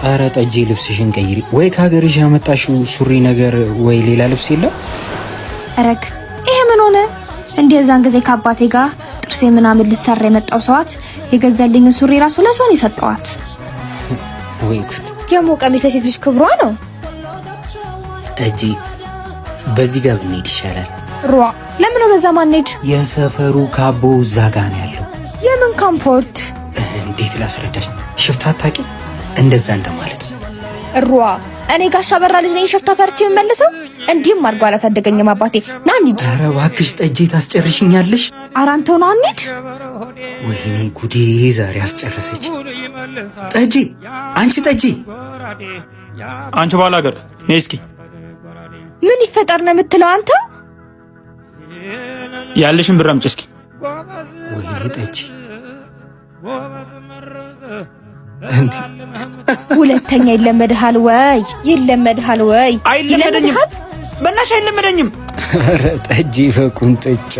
አረ ጠጄ ልብስሽን ቀይሪ። ወይ ከሀገርሽ ያመጣሽው ሱሪ ነገር ወይ ሌላ ልብስ የለም? ረክ ይሄ ምን ሆነ? እንደዛን ጊዜ ከአባቴ ጋር ጥርሴ ምናምን ልሰራ የመጣው ሰዋት የገዛልኝን ሱሪ ራሱ ለሷን የሰጠዋት። ወይ ጉድ! ደግሞ ቀሚስ ለሴት ልጅ ክብሯ ነው። ጠጄ በዚህ ጋር ብንሄድ ይሻላል። ሯ ለምን ነው በዛ ማንሄድ? የሰፈሩ ካቦ እዛ ጋ ነው ያለው። የምን ካምፖርት? እንዴት ላስረዳሽ? ሽፍታ አታውቂም? እንደዛ እንደማለት ነው። ሯ እኔ ጋሻ በራ ልጅ ነኝ። ሽፍታ ፈርቼ የምመልሰው? እንዲህም አድርጎ አላሳደገኝም አባቴ። ና እንሂድ። ኧረ እባክሽ ጠጄ ታስጨርሽኛለሽ። ኧረ አንተው ና እንሂድ። ወይኔ ጉዴ ዛሬ አስጨረሰች። ጠጄ፣ አንቺ ጠጄ፣ አንቺ ባላገር ነይ እስኪ። ምን ይፈጠር ነው የምትለው አንተ? ያለሽን ብር አምጪ እስኪ። ወይኔ ጠጄ እንዴ! ሁለተኛ ይለመድሃል ወይ? ይለመድሃል ወይ? አይለመደኝም፣ ይለመድሃል? በእናትሽ አይለመደኝም። ኧረ ጠጄ በቁንጥጫ።